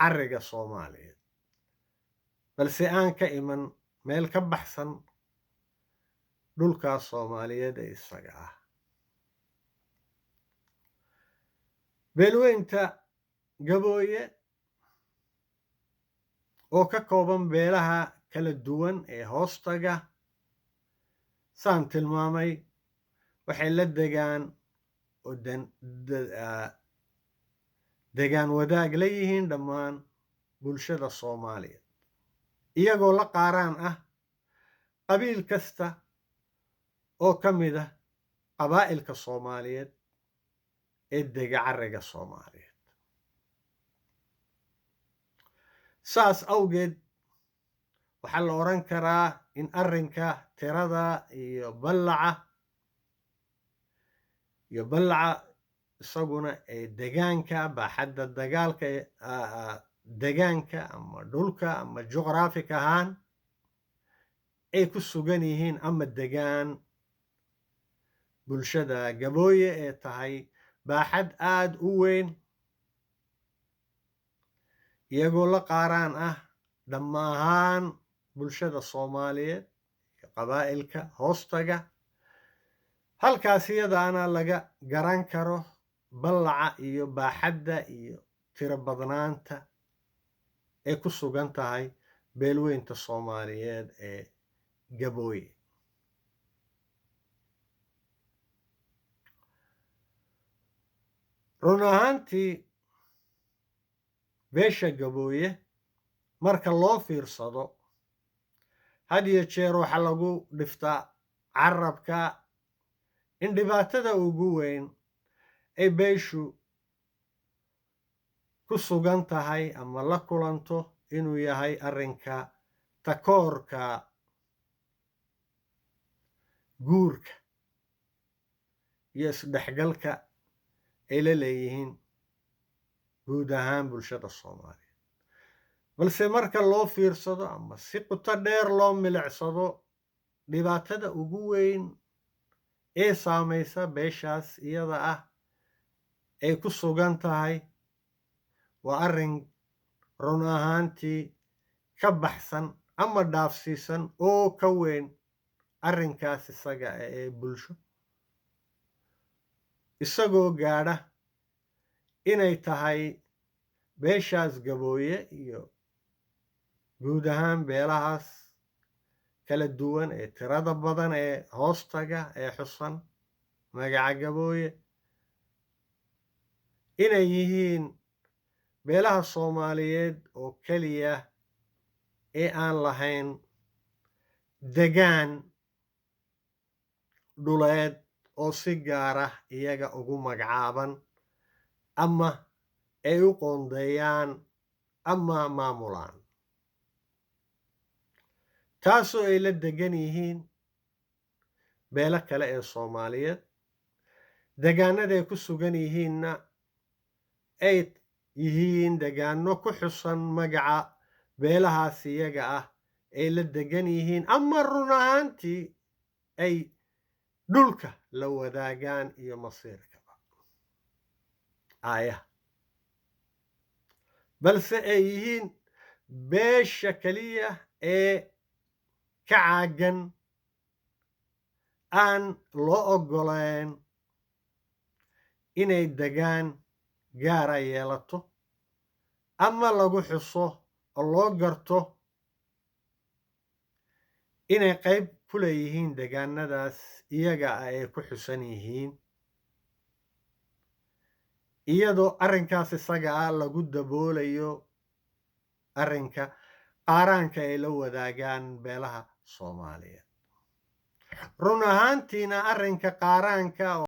Carriga Soomaaliyeed, balse aan ka iman meel ka baxsan dhulkaas Soomaaliyeed ee isaga ah. Beelweynta Gabooye oo ka kooban beelaha kala duwan ee hoostaga saan tilmaamay, waxay la degaan oo degaan wadaag la yihiin dhammaan bulshada Soomaaliyeed, iyagoo la qaaraan ah qabiil kasta oo ka mid ah qabaa'ilka Soomaaliyeed ee dega carriga Soomaaliyeed. Saas awgeed waxaa la odhan karaa in arrinka tirada iyo ballaca isaguna ee degaanka, baaxadda dagaalka degaanka ama dhulka ama juqraafik ahaan ay ku sugan yihiin ama degaan bulshada Gabooye ee tahay baaxad aada u weyn, iyagoo la qaaraan ah dhammaan bulshada Soomaaliyeed iyo qabaa'ilka hoostaga. Halkaas iyadaana laga garan karo ballaca iyo baaxadda iyo tiro badnaanta ay ku sugan tahay beelweynta Soomaaliyeed ee Gabooye. Run ahaantii beesha Gabooye marka loo fiirsado, had iyo jeer waxaa lagu dhiftaa carabka in dhibaatada ugu weyn ay beeshu ku sugan tahay ama la kulanto inuu yahay arrinka takoorka guurka iyo isdhexgalka ay la leeyihiin guud ahaan bulshada Soomaaliyeed. Balse marka loo fiirsado ama si quto dheer loo milicsado, dhibaatada ugu weyn ee saamaysa beeshaas iyada ah ay ku sugan tahay waa arrin run ahaantii ka baxsan ama dhaafsiisan oo ka weyn arrinkaas isaga ah ee bulsho, isagoo gaadha inay tahay beeshaas Gabooye iyo guud ahaan beelahaas kala duwan ee tirada badan ee hoostaga ee xusan magaca Gabooye inay yihiin beelaha Soomaaliyeed oo keliya ee aan lahayn degaan dhuleed oo si gaar ah iyaga ugu magacaaban ama ay u qoondeeyaan ama maamulaan, taasoo ay la degan yihiin beelo kale ee Soomaaliyeed, degaanada ay ku sugan yihiinna ay yihiin degaano ku xusan magaca beelahaas iyaga ah ay la degan yihiin ama run ahaantii ay dhulka la wadaagaan iyo masiirkaba aayaha, balse ay yihiin beesha keliya ee ka caagan aan loo oggoleen inay degaan gaara yeelato ama lagu xuso oo loo garto inay qayb ku leeyihiin degaanadaas iyaga ah ay ku xusan yihiin, iyadoo arrinkaas isaga ah lagu daboolayo arrinka qaaraanka ay la wadaagaan beelaha Soomaaliyeed. Run ahaantiina arrinka qaaraanka